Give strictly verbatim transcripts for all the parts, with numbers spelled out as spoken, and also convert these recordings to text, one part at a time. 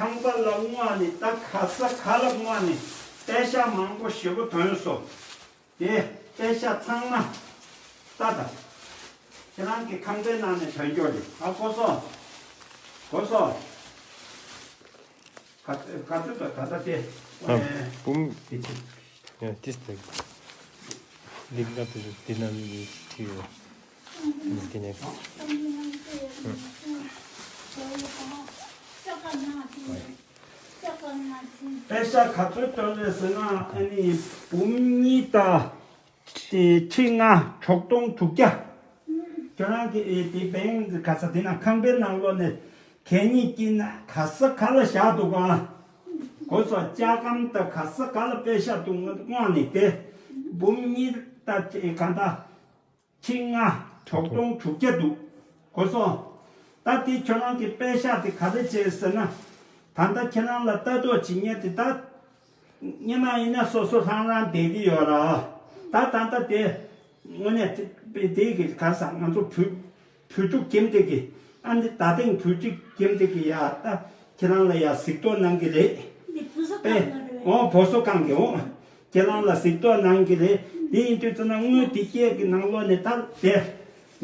ཁང་པ་ལ་དངོས་ནས་ད་ག་ས་ག་ལ་དངོས་ནས་པེ་ཤག་མང་པོ་ཞེ་པོ་ཐོན་སོང་། དེ་པེ་ཤག་ཚང་མ་ལྟ་དང་། ཁྱེད་རང་གི་ཁང་པའི་ནང་ནས་ཐོན་སྐྱོར་རེད། ཨ་གོ་སོང་། གོ་སོང་། ག་ག་ཚོད་དང་ད་ལྟ་དེ། ཨ། ཨེ། འབུམ། དེ་ཅི། ཡང་ཏིས་ཏེ། ལིག་ལ་དེ་དེ་ན་མི་ཁྲི་ཡོད། དེ་ནས། པེ་ཤག་ག་ཚོད་བཏོན་རེད་ཟེར་ན། ཨ་ནི་འབུམ་གཉིས་དང་དེ་ཁྲི་ལྔ་དྲུག་སྟོང་དྲུག་བརྒྱ། ཁྱོད་རང་གི་ཨེ་དེ་བེང་ག་ས་དེ་ན་ཁང་པའི་ནང་ལོགས་ནས་གད་སྙིགས་སྐྱིད་ན་ག་ས་ག་ལ་བཞག་འདུག་ག། གོ་སོང་། ལྕགས་སྒམ་དང་ག་ས་ག་ལ་པེ་ཤག་འདུག་དངོས་ནས་དེ་འབུམ་གཉིས་དང་ག་ད། ཁྲི་ལྔ་དྲུག་སྟོང་དྲུག་བརྒྱ་འདུག། གོ་སོང་། ད་དེ་ཁྱོད་རང་གི་པེ་ཤག་དེ་ག་རེ་བྱས་ཟེར་ན། ད་ལྟ་ཁྱེད་རང་ལ་ལྟ་རྟོག་བྱེད་མཁན་དེ་ད། སྔོན་མ་ཡིན་ན་སོ་སོ་རང་རང་བསྡད་ཀྱི་ཡོད་ར། ད་ད་ལྟ་དེ་དངོས་གནས་དེ་དེ་གི་ག་ས་ང་ཚོ་བུ་བུ་ཕྲུག་ཁྱིམ་དེ་གི། ཨ་འདི་ད་ཐེངས་བུ་ཕྲུག་ཁྱིམ་དེ་གི་ཡ་ད་ཁྱེད་རང་ལ་ཡ་གཟིགས་རྟོག་གནང་གི་རེད། འདི་བུ་གསོ་པེ། ཁང་ལ་རེད། འོ་བུ་གསོ་ཁང་གི་འོ། ཁྱེད་རང་ལ་གཟིགས་རྟོག་གནང་གི་རེད། དེ་ཡིན་དུས་ཙམ་ན་དངུལ་དེ་སྐྱེལ་གི་ནང་ལོགས་ནས་ད་དེ་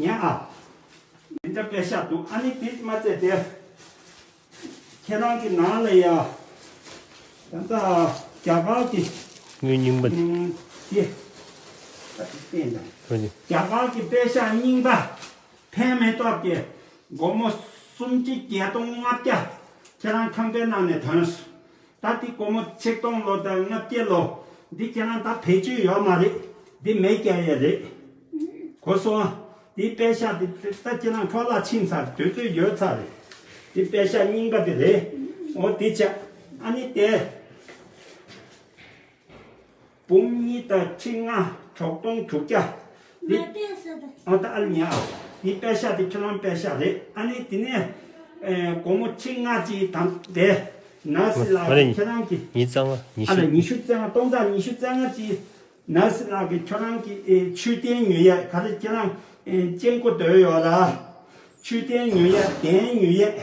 ཉན་ཨ། འདི་འདྲ་པེ་ཤག་འདུག། ཨ་ནི་དེ་མ་ཚད་དེ། ཁྱེད་རང་གི་ནང་ལ་ཡ། ད་ལྟ་རྒྱ་གར་གྱི་དངུལ་རྙིང་པ། ཨུམ། དེ། ད་དེ་བསྟན་ད། ཨ་ནི། རྒྱ་གར་གྱི་པེ་ཤག་རྙིང་པ། ཕན་མེ་ཏོག་གི་སྒོར་མོ་སུམ་ཁྲི་བརྒྱད་སྟོང་ལྔ་བརྒྱ་ཁྱེད་རང་ཁང་པའི་ནང་ནས་ཐོན་སོང་། ད་འདི་སྒོར་མོ་ཆིག་སྟོང་ལོ་དང་ལྔ་བརྒྱ་ལོ། འདི་ཁྱེད་རང་ད་བེད་སྤྱོད་ཡོད་མ་རེད། འདི་མེ་བརྒྱབ་ཡས་རེད། གོ་སོང་། འདི་པེ་ཤག་འདི་ད་ཁྱེད་རང་འཕྲོ་བརླག་ཕྱིན་ཚར། དུས་ཚོད་ཡོལ་ཚར་རེད། འདི་པེ་ཤག་རྙིང་པ་འདི་རེད། འོ་འདི་བྱས། ཨ་ནི་དེ། འབུམ་གཉིས་དང་ཁྲི་ལྔ་དྲུག་སྟོང་དྲུག་བརྒྱ། འདི། ང་ལྟས་སོ་ད། ཨ་ད་ཨ་ལ་ཉལ་ཨ། འདི་པེ་ཤག་དེ་ཁྱེད་རང་པེ་ཤག་རེད། ཨ་ནི་དེ་ནས་ཨེ་སྒོར་མོ་ཁྲི་ལྔ་གཅིག་དང་དེ་ནར་སི་ལགས་མ་རེད། ཁྱེད་རང་གི། ཉིས་རྩ་ལྔ། ཉི་ཨ་ཤུ། ལ་ཉི་ཤུ་རྩ་ལྔ། སྟོང་རྩ་ཉི་ཤུ་རྩ་ལྔ་གཅིག་ནར་སི་ལགས་ཀྱིས་ཁྱེད་རང་གི་ཨེ་མཆོད་རྟེན་ཉོ་ཡས། ག་རེ་ཁྱེད་རང་ཨེ་སྐྱེ་སྒོ་དོད་ཡོད་ལ། མཆོད་རྟེན་ཉོ་ཡས། གདན་ཉོ་ཡས།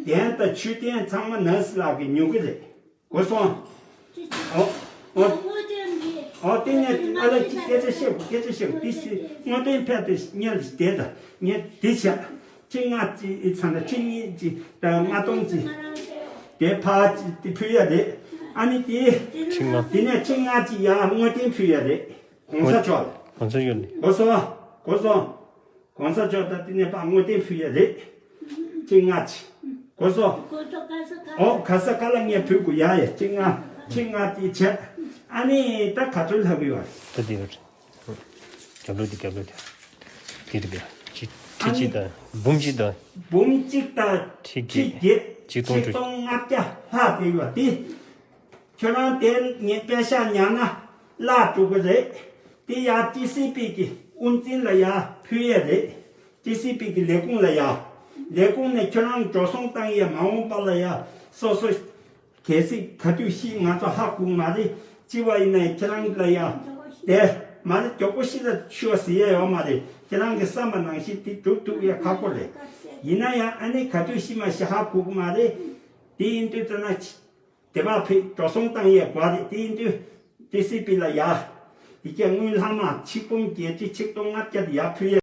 གདན་དང་མཆོད་རྟེན་ཚང་མ་ནར་སི་ལགས་ཀྱིས་ཉོ་གི་རེད། གོ་སོང་། ཨོ། ཨོ། ཨོ་དེ་ནས་ཨ་ལ་ཅིག་སྐད་ཆ་བཤད་དགོས། སྐད་ཆ་བཤད་དགོས། དེ་སི་དངོས་དོན་ཕལ་དེ་སྙན་ལ་བསྡད་ད། ངས་དེ་བྱ། ཁྲི་ལྔ་ཅིག་ཚང་ན་ཁྲི་གཉིས་ཅིག་དང་ལྔ་སྟོང་ཅིག་དེ་ཕར་ཅིག་དེ་ཕུལ་ཡ་རེད། ཨ་ནི་དེ། ཁྲི་ལྔ། དེ་ནས་ཁྲི་ལྔ་ཅིག་ཡ་དངོས་དོན་ཕུལ་ཡ་རེད། གོང་ས་མཆོག་ལ། གོང་ས་མཆོག་ལ། གོ་སོང་། གོ་སོང་། གོང་ས་མཆོག་དང་དེ་ནས་ཕར་དངོས་དོན་ཕུལ་ཡ་རེད། ཁྲི་ལྔ་ཅིག། གོ་སོང་། ཨོ་ག་ས་ག་ལ་ངས་ཕུལ་དགོས་ཡ་ཡ། ཁྲི་ལྔ། ཁྲི་ལྔ་དེ་བྱས། ཨ་ནི་ད་ག་ཚོད་ལྷག་གི་ཡོད། ད་དེ་ཡོད། རྒྱབ་ལོགས་དེ། རྒྱབ་ལོགས་དེ། དེ་རེད་པས། ཁྲི་ཁྲི་གཅིག་དང་འབུམ་གཅིག་དང་། འབུམ་གཅིག་དང་ཁྲི་བརྒྱད། ཁྲི་བརྒྱད། ཆིག་སྟོང་དྲུག། ཆིག་སྟོང་ལྔ་བརྒྱ་ལྷག་དེ་ཡོད་དེ། ཁྱོད་རང་དེ་ངས་པེ་ཤག་ཉར་ན་བརླག་འགྲོ་གི་རེད། དེ་ཡང་ཊི་སི་པི་གི་དབུ་འཛིན་ལ་ཡར་ཕུལ་ཡས་རེད། ཊི་སི་པི་གི་ལས་ཁུངས་ལ་ཡར། ལས་ཁུངས་ནས་ཁྱོད་རང་འགྲོ་སོང་བཏང་ཡས། མ་འོངས་པ་ལ་ཡར་སོ་སོ་གལ་སྲིད་ག་དུས་ཤི་ང་ཚོ་ཧ་གོ་གི་མ་རེད། ཅི་བ་ཡིན་ནའི་ཁྱེད་རང་ལ་ཡར་དེ་མ་རེད། མགྱོགས་པོ་ཤི་ད་ཤི་བ་ཟེར་ཡས་ཡོད་མ་རེད། ཁྱེད་རང་གི་བསམ་པ་ནང་བཞིན་དེ་སྒྲུབ་ཐུབ་ཡས་ཁག་པོ་རེད། ཡིན་ན་ཡང་ཨ་ནི་ག་དུས་ཤི་མ་ཤི་ཧ་གོ་གི་མ་རེད། དེ་ཡིན་དུས་ཙམ་ན། དེ་བ་ཕེ་འགྲོ་སོང་བཏང་ཡས་དགོས་རེད། དེ་ཡིན་དུས་ཊི་སི་པི་ལ་ཡར། དེ་གའི་དངུལ་ལྷག་མ་ཆིག་འབུམ་བརྒྱད་ཁྲི་ཆིག་སྟོང་ལྔ་བརྒྱ་དེ་ཡར་ཕུལ་ཡས།